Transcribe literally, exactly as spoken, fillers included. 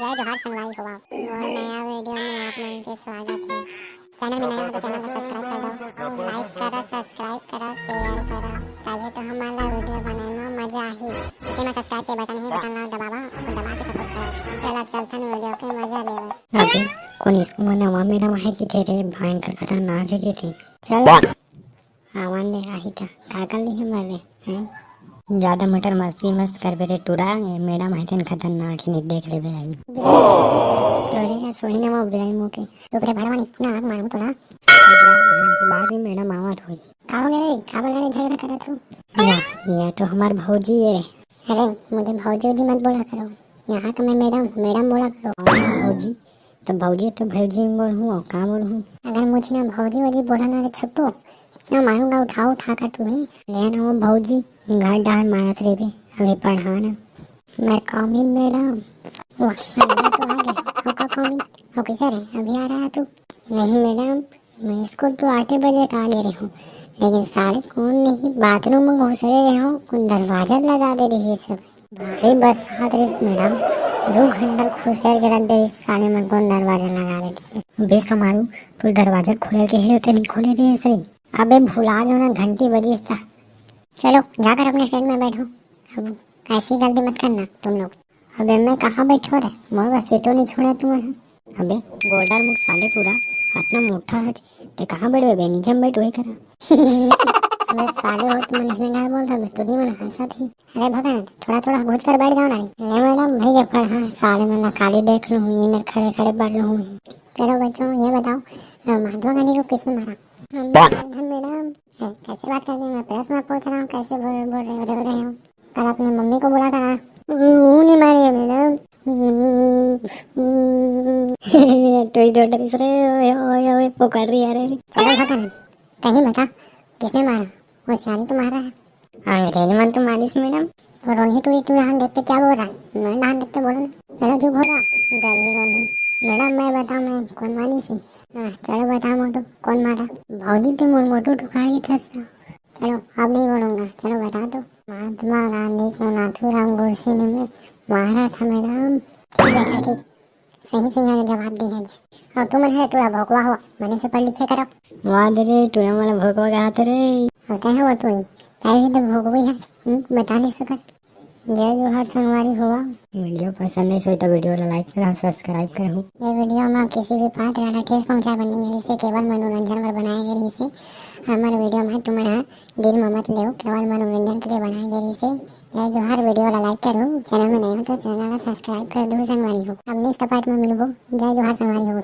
जय जोहार संगवारी हो, मोर नया वीडियो में आप मन के स्वागत है। चैनल में नया हो तो चैनल ला सब्सक्राइब कर दो, लाइक करो, सब्सक्राइब करो, शेयर करो, तभी तो हमन ला वीडियो बनाए में मजा आही। नीचे में सब्सक्राइब के बटन है, बटन ला दबावा और दबा के सपोर्ट करो। चलो अब चलथन वीडियो के मजा लेवे। अबे कोन स्कूल में नवा मैडम आहे कि तेरे भयंकर खतरनाक है कि थे। चल आवन दे आही त का कर ली हमर रे, हैं? ज्यादा मटर मस्ती मस्त करबे रे टूरा, ए मैडम है तेन खतरनाक है, नहीं देख लेबे आई। तोरे का सोही ना वो बिलाई मुंह के, तो तेरे भड़वा इतना आग मारूं तोरा। बाद में मैडम आवत होई। का हो गया रे, का बोल रहे झगड़ा करत हो? या, ये तो हमार भौजी है रे। अरे मुझे भौजी वौजी मत बोला करो, यहाँ का मैं मैडम, मैडम बोला करो। भौजी तो भौजी तो भौजी बोल हूँ, और का बोल हूँ? अगर मुझे ना भौजी वौजी बोला ना रे छोटू, इतना मारूंगा उठा उठा कर तुम्हें। ले ना वो भौजी, घर डाल मारत रे बे, अभी पढ़ा ना। मैं कौमिन मैडम। वाह, मैं तो आ गया। आपका कौमिन? और कैसा रे, अभी आ रहा है तू? नहीं मैडम, मैं स्कूल तो आठे बजे का आ गए रहे हूँ, लेकिन साले कौन नहीं बाथरूम में घुस रहे हो, कौन दरवाजा लगा दे रही है सब। भारी बरसात रहिस मैडम, दू घंटा खुसेर के रख दे रहिस साले मन, कौन दरवाजा लगा दे रहिस। बे समारू, तू दरवाजा खोले के हे, ते नहीं खोले रहिस रे। अबे भुला गयो ना, घंटी बजिस ता। चलो जाकर अपने सीट में बैठो, अब ऐसी गलती मत करना तुम लोग। अबे मैं कहाँ बैठो रे, मोर बस सीटो नहीं छोड़ा तुमन। अबे गोल्डर मुख साले पूरा, इतना मोटा है, ते कहाँ बैठबे बे, नीचे में बैठ वही करा। अबे साले हो तुमन इसने क्या बोल रहे, तो नहीं मन हंसा थी। अरे भगवान, थोड़ा थोड़ा घुस कर बैठ जाओ ना। ले मैडम, भाई के पढ़ा, साले मैं नकाली देख लूँ, ये मेरे खड़े खड़े पढ़ लूँ। चलो बच्चों, ये बताओ, अ, महात्मा गांधी को किसने मारा? हम, हम मैडम, अ, कैसे बात कर रहे हैं? मैं प्रश्न पूछ रहा हूँ, कैसे बोल, बोल रहे हो, रो रहे हो? कल अपनी मम्मी को बुला कर आ। वो नहीं मारे मैडम। टोई डॉटर इस रे, ओए, ओए, ओए, पुकार रही है रे। चलो बता ना, कहीं बता, किसने मारा? वो सियानी तो मारा है। अंग्रेज मन तो मारिस मैडम। और रोनी, तू, तू यहाँ देख के क्या बोल रहा है? मैं यहाँ देख के बोलो ना। चलो चुप हो जा, गधी रोनी। मैडम मैं बताऊँ मैं कौन मारिस? हाँ चलो बताओ मोटू, कौन मारा? भौजी तो मोर मोटू ठुकार के थस। चलो अब नहीं बोलूंगा, चलो बता दो। महात्मा गांधी को नाथूराम गोडसे ने मारा था मैडम। ठीक है, ठीक। सही सही है जवाब दे है। और तुम है टूरा भोकवा हो, मने से पढ़ लिखे करो। वाह दे रे, टूरा वाला भोकवा कहा था रे। होता है वो टूरी, क्या भी तो भोकवी है, हम्म, बता नहीं सकत। जय जोहार संगवारी हो। वीडियो पसंद नहीं सोई तो वीडियो ला लाइक करो, सब्सक्राइब करो। ये वीडियो में किसी भी पात्र वाला ठेस पहुंचा बनी नहीं से केवल मनोरंजन बर बनाए गए रही से। हमारे वीडियो में तुम्हारा दिल में मत लेओ, केवल मनोरंजन के लिए बनाए गए रही से। जय जोहार, वीडियो ला लाइक करो, चैनल में नए हो तो चैनल ला सब्सक्राइब कर दो संगवारी हो। अब नेक्स्ट पार्ट में मिलबो। जय जोहार संगवारी हो।